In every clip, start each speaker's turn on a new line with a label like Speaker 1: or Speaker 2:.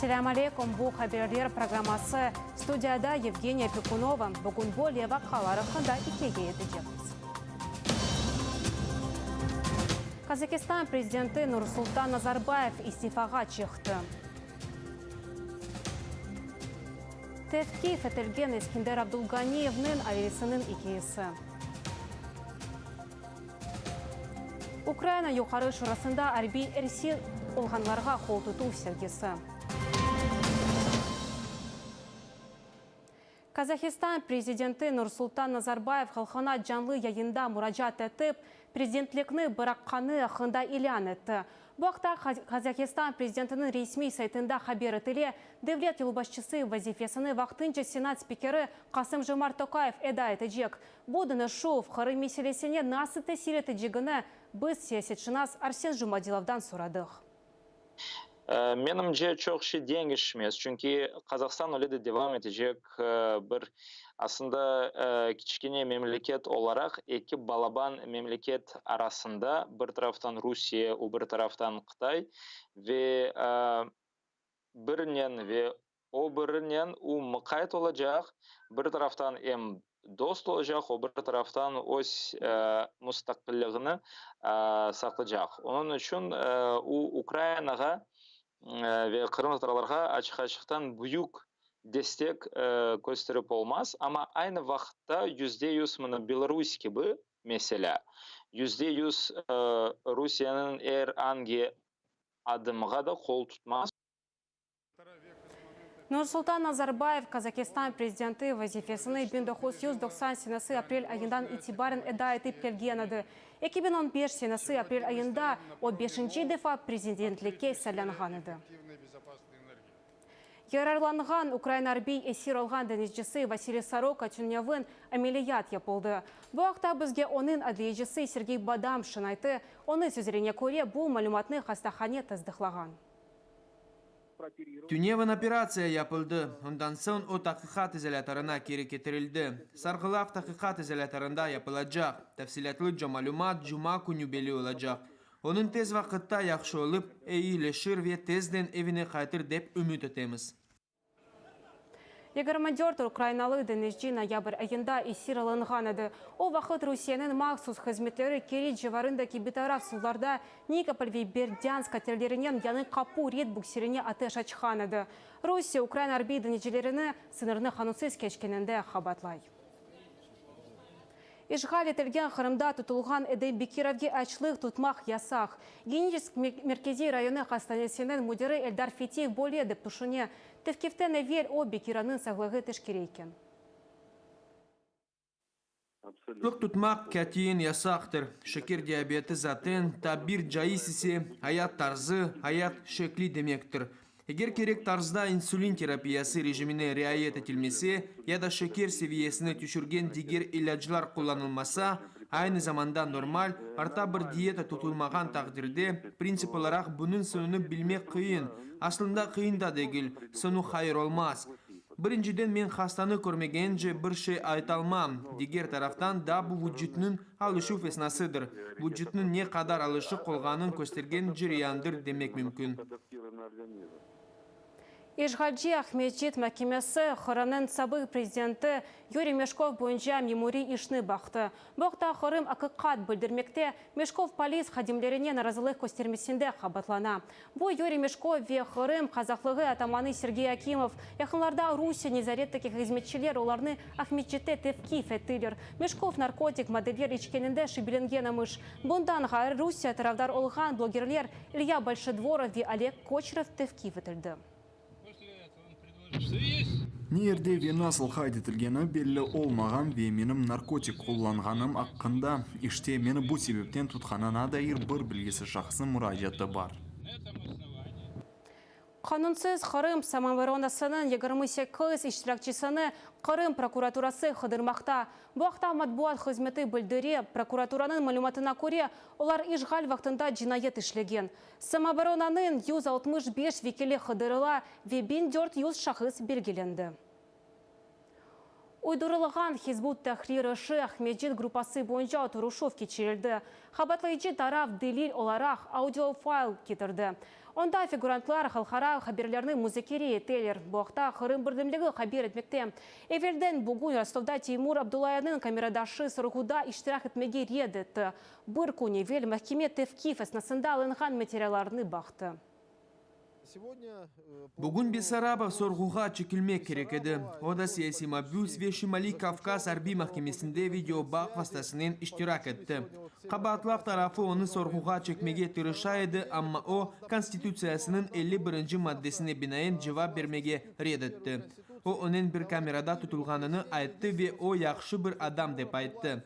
Speaker 1: Selâm aleykum, bu Haberler programması. Studiyada Yevgeniya Pekunova. Bugün böyle vaqialar aqqında ikâye etecekmiz. Qazahistan prezidenti Nursultan Nazarbayev istifağa çıqtı. Tevqif etilgen Eskender Abdulganiyevniñ ailesiniñ ikâyesi. Ukraina Yuqarı Şurasında arbiy esir olğanlarğa qol tutuv sergisi. Qazahistan prezidenti Nursultan Nazarbayev halqına canlı yayında muracaat etip, prezidentlikni bıraqqanı aqqında ilân etti. Bu aqta Qazahistan prezidentiniñ resmiy saytında haber etile. Devlet yolbaşçısı vazifesini vaqtınca Senat spikeri Kasım-Jomart Tokayev eda etecek. Bu deñişüv Qırım meselesine nasıl tesir etecegini biz siyasetşınas Arsen Jumadilovdan soradıq.
Speaker 2: Menimce, çoq şey deñişmez, çünki Qazahstan öyle de devam etecek bir, aslında, kiçkene memleket olaraq eki balaban memleket arasında, bir taraftan Rusiye, o bir taraftan Qıtay, ve birinen ve O birinen u mıqayt olacaq, bir taraftan em dost olacaq, o bir taraftan öz mustaqilligini saqlaycaq. Onıñ içün u Ukrayinağa ve qırımtatarlarğa açıq-açıqtan büyük destek kösterip olmaz, amma aynı vaqıtta 100% mına Belarus kibi, meselâ, 100% Rusiyeniñ er angi adımğa da qol tutmaz.
Speaker 1: Nursultan Nazarbayev Qazahistan prezidenti vazifesini 1990 senesi aprel ayından itibaren eda etip kelgen edi. 2015 senesi aprel ayında o beşinci defa prezidentlikke saylanğan edi. Yararlanğan ukrain arbiy esir olğan deñizcisi Vasiliy Soroka tünevin ameliyat yapıldı. Bu aqta bizge onıñ adliyecisi Sergey Badamşin ayttı. Onıñ sözlerine köre, bu malümatnı hastahane tasdıqlağan.
Speaker 3: Tünevin operatsiya yapıldı, ondan soñ o taqiqat izolâtorına keri ketirildi. Sarğılav taqiqat izolâtorında yapılacaq. Tafsilâtlıca malümat cuma künü belli olacaq. Onıñ tez vaqıtta yahşı olıp, eyileşir ve tezden evine qaytır dep ümüt etemiz.
Speaker 1: 24 ukrainalı deñizci noyabr ayında esir alınğan edi. O vaqıt Rusiyeniñ mahsus hızmetleri Keriç civarındaki bitaraf suvlarda Nikopol ve Berdânsk katerlerinen Yañı Qapu red buksirine ateş açqan edi. Rusiye ukrain arbiy deñizcilerini sıñırnı qanunsız keçkeninde qabatlay. İşğal etilgen Qırımda tutulğan Edem Bekirovge açlıq tutmaq yasaq. Geniçesk merkeziy rayonı hastanesiniñ müdiri Eldar Fetiyev böyle dep tüşüne. Tevqiften evel o, Bekirovnıñ sağlığı teşkere eken.
Speaker 3: Açlıq tutmaq qatiyen yasaqtır. Şeker diabeti zaten, tabir caiz ise, ayat tarzı, ayat şekli demektir. Eger kerek tarzda insulin terapiyası rejimine riayet etilmese ya da şeker seviyesini tüşürgen diger ilâclar qullanılmasa, aynı zamanda normal, orta bir diyeta tutulmağan taqdirde, printsip olaraq bunıñ soñunı bilmek qıyın, aslında qıyın da degil, soñu hayır olmaz. Birinciden men hastanı körmegence bir şey aytalmam, diger taraftan da bu vucutnıñ alışuv esnasıdır, vucutnıñ ne qadar alışıq olğanın köstergen cereyandır demek mümkün.
Speaker 1: İşğalci Aqmescit mahkemesi Qırımnıñ sabıq prezidenti Yuriy Meşkov boyunca memuriy işni baqtı. Bu aqta Qırım. Aqiqat bildirmekte. Meşkov polis hadimlerine narazılıq köstermesinde qabatlana. Bu Yuriy Meşkov ve Qırım qazaqlığı atamanı Sergey Akimov. Yaqınlarda Rusiye nezaretteki hızmetçiler olarnı Aqmescitte tevqif ettiler. Meşkov narkotik maddeler içkeninde şübelengen emiş. Bundan ğayrı Rusiye tarafdar olğan blogerler İlya Bolşedvorov ve Oleg Koçerov tevqif etildi.
Speaker 4: Ne yerde ve nasıl qayd etilgeni belli olmağan ve menim narkotik qullanğanım aqqında, işte, meni bu sebepten tutqanına dair bir bilgisiz şahısnıñ muracaatı bar.
Speaker 1: Qanunsız Qırım samooboronasınıñ 28 iştirakçisini Qırım prokuraturası qıdırmaqta. Bu aqta matbuat hızmeti bildire. Prokuraturanıñ malümatına köre, olar işğal vaqtında cinayet işlegen. Samooboronanıñ 165 vekili qıdırıla ve 1400 şahıs belgilendi. Uydurılğan Hizb ut-Tahrir işi Aqmescit gruppası boyunca oturışuv keçirildi. Qabaatlayıcı taraf delil olaraq audiofayl ketirdi. Onda figurantlar halqara haberlerni muzakere eteler. Bu aqta Qırım birdemligi haber etmekte. Evelden bugün Rostovda Teymur Abdullayevniñ kameradaşı sorğuda iştirak etmege red etti. Bir kün evel mahkeme tevqif esnasında alınğan materiallarnı baqtı.
Speaker 3: Bugün Bessarabov sorğuğa çekilmek kerek edi. O da siyasiy mabüs ve Şimaliy Kavkaz arbiy mahkemesinde videobağ vastasınen iştirak etti. Qabaatlav tarafı onı sorğuğa çekmege tırışa edi, amma o, Konstitutsiyasınıñ 51-nci maddesine binaen cevap bermege red etti. O, onen bir kamerada tutulğanını ayttı ve o yahşı bir adam dep ayttı.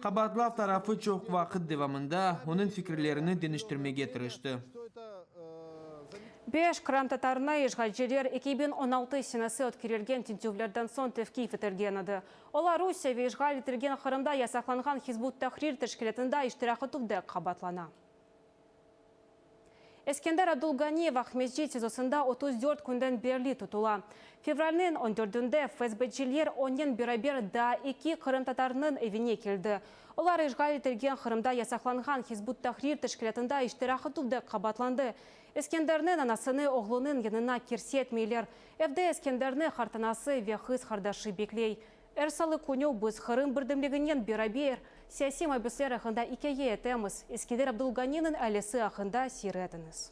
Speaker 3: Qabaatlav tarafı çoq vaqıt devamında onıñ fikirlerini deñiştirmege tırıştı.
Speaker 1: Beş qırımtatarını işğalciler 2016 senesi ötkerilgen tintüvlerden soñ tevqif etilgen edi. Olar Rusiye ve işğal etilgen Qırımda yasaqlanğan Hizb ut-Tahrir teşkilâtında iştirak etüvde qabaatlana. Eskender Abdulganiyev Aqmescit SİZOsında 34 künden berli tutula. Fevralniñ on dördünde FSBciler onen beraber daa eki qırımtatarnıñ evine keldi. Olar işğal etilgen Qırımda yasaqlanğan Hizb ut-Tahrir teşkilâtında iştirak etüvde qabaatlandı. Eskenderniñ anasını oğlunıñ yanına kirsetmeyler. Evde Eskenderni qartanası ve qız qardaşı bekley. Er salı künü biz Qırım birdemliginen beraber siyasiy mabüsler aqqında ikâye etemiz, Eskender Abdulganiniñ ailesi aqqında seyir etiñiz.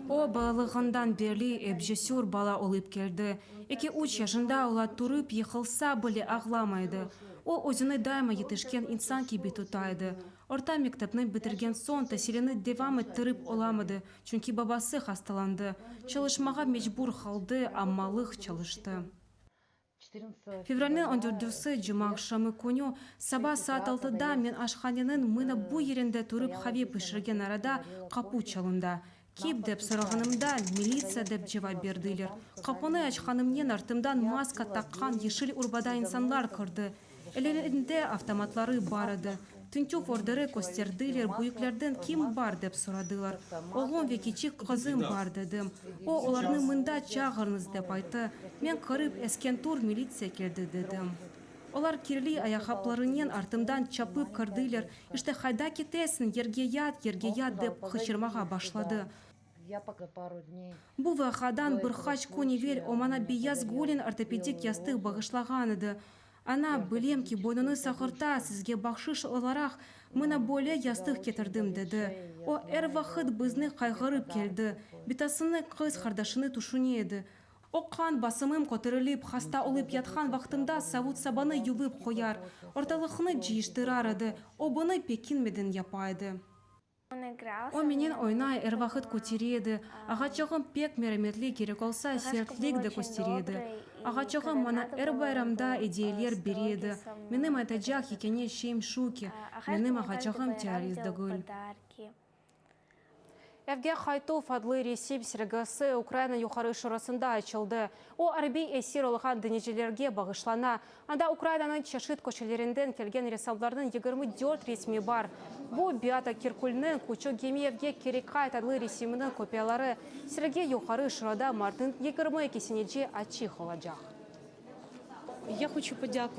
Speaker 1: O, balalığından berli ep cesür bala olıp keldi. Eki-üç yaşında ola turıp yıqılsa bile ağlamay edi. O, özüni daima yetişken insan kibi tuta edi. Orta mektepni bitirgen soñ tasilini devam ettirip olamadı, çünki babası hastalandı. Çalışmağa mecbur qaldı, ammalıq çalıştı. Fevralniñ on dördüsi, cumaaqşamı künü, saba saat altıda men aşhaneniñ mına bu yerinde turıp qave pişirgen arada qapu çalındı. Kim dep sorağanımda, militsiya dep cevap berdiler. Qapunı açqanımnen artımdan maska taqqan yeşil urbada insanlar kirdi. Ellerinde avtomatları bar edi. Tintüv orderi kösterdiler, büyüklerden kim bar dep soradılar. Oğlum ve kiçik qızım bar dedim. O, olarnı mında çağırıñız dep ayttı. Men kirip, Eskentur, militsiya keldi dedim. Olar kirli ayaqqaplarınen artımdan çapıp kirdiler, işte qayda ketesiñ, yerge yat, yerge yat dep qıçırmağa başladı. Bu vaqiadan bir qaç kün evel o maña beyaz gülnen ortopedik yastıq bağışlağan edi. Ana, bilem ki, boynunı sağırta, sizge bahşış olaraq mına böyle yastıq ketirdim, dedi. O, er vaqıt bizni qayğırıp keldi. Bitasını, qız qardaşını tüşüne edi. O, qan basımım köterilip, hasta olıp yatqan vaqtımda savut-sabanı yuvıp qoyar, ortalıqnı cıyıştırar edi. O, bunı pekinmeden yapa edi. O menen oynay, er vaqıt kötere edi. Ağaçığım pek merametli, kerek olsa, sertlik de köstere edi. Ağaçığım maña er bayramda ediyeler bere edi. Menim aytacaq yekâne şeyim şu ki, menim ağaçığım terrorist degil. Evge qaytuv adlı resim sergisi Ukraina Yuqarı Şurasında açıldı. O, arbiy esir olğan dinleyicilerge bağışlana. Anda Ukrainanıñ çeşit köşelerinden kelgen ressamlarnıñ 24 resmi bar. Bu, Beata Kirkulniñ Küçük gemi evge keri qayt adlı resiminiñ kopiyaları. Sergi Yuqarı Şurada martnıñ 22-sinece açıq olacaq.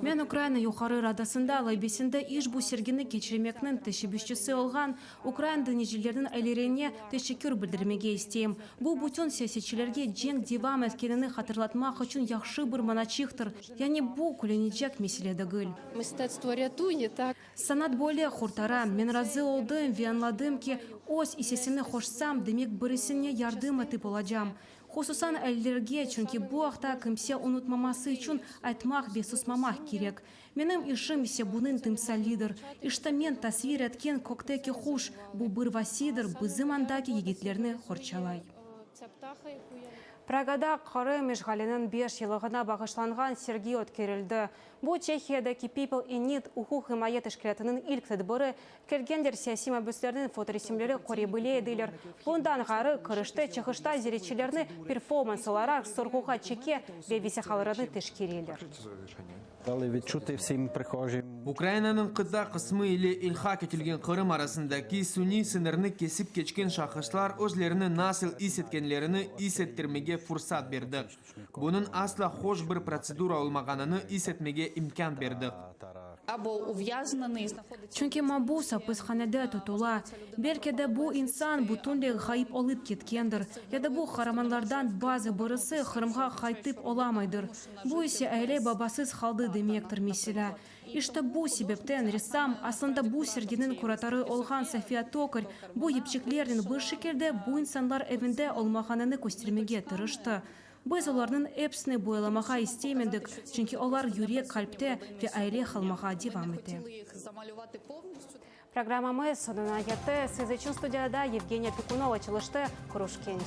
Speaker 1: Men Ukraina Yuqarı Radasında lobbisinde işbu sergini keçirmekniñ teşebbüsçisi olğan ukrain dinleyicilerniñ ailelerine teşekkür bildirmege isteyim. Bu, bütün siyasetçilerge cenk devam etkenini hatırlatmaq içün yahşı bir manaçıqtır. Yani bu, külünecek mesele degil. Sanat böyle qurtara. Men razı oldım ve añladım ki, öz issesini qoşsam, demek birisine yardım etip olacam. Hususan ailelerge, çünki bu aqta kimse unutmaması içün aytmaq ve susmamaq kerek. Menim işim ise bunıñ timsalidir. İşte men tasvir etken kökteki quş, bu bir vasidir, bizim andaki yigitlerni qorçalay. Pragada Qırım işğaliniñ beş yıllığına bağışlanğan sergi ötkerildi. Bu, Çehiyadaki People in Need uquq imaye teşkilâtınıñ ilk tedbiri. Kelgenler siyasiy mabüslerniñ fotoresimleri köre bile ediler. Bundan ğayrı, kirişte, çıqışta ziyaretçilerni performans olaraq sorğuğa çeke ve vesiqalarını teşkereler.
Speaker 3: Ukrainanıñ qıta qısmı ile ilhaq etilgen Qırım arasındaki suniy sıñırnı kesip keçken şahıslar özlerini nasıl is etkenlerini is ettirmege fursat berdik. Bunıñ asla hoş bir protsedura olmağanını is etmege imkân berdik.
Speaker 1: Çünki mabus apishanede tutula. Belki de bu insan bütünley ğayıp olıp ketkendir, ya da bu qaramanlardan bazı birisi Qırımğa qaytıp olamaydır. Bu ise aile babasız qaldı demektir, meselâ. İşte bu sebepten ressam, aslında bu serginiñ kuratorı olğan Sofiya Tokar, bu yipçiklernen bir şekilde bu insanlar evinde olmağanını köstermege tırıştı. Biz olarnıñ episini boyalamağa istemedik, çünki olar yürek, qalpte ve aile qalmağa devam ete. Programmamız soñuna yetti. Siz içün studiyada Yevgeniya Pikunova çalıştı. Körüşkence.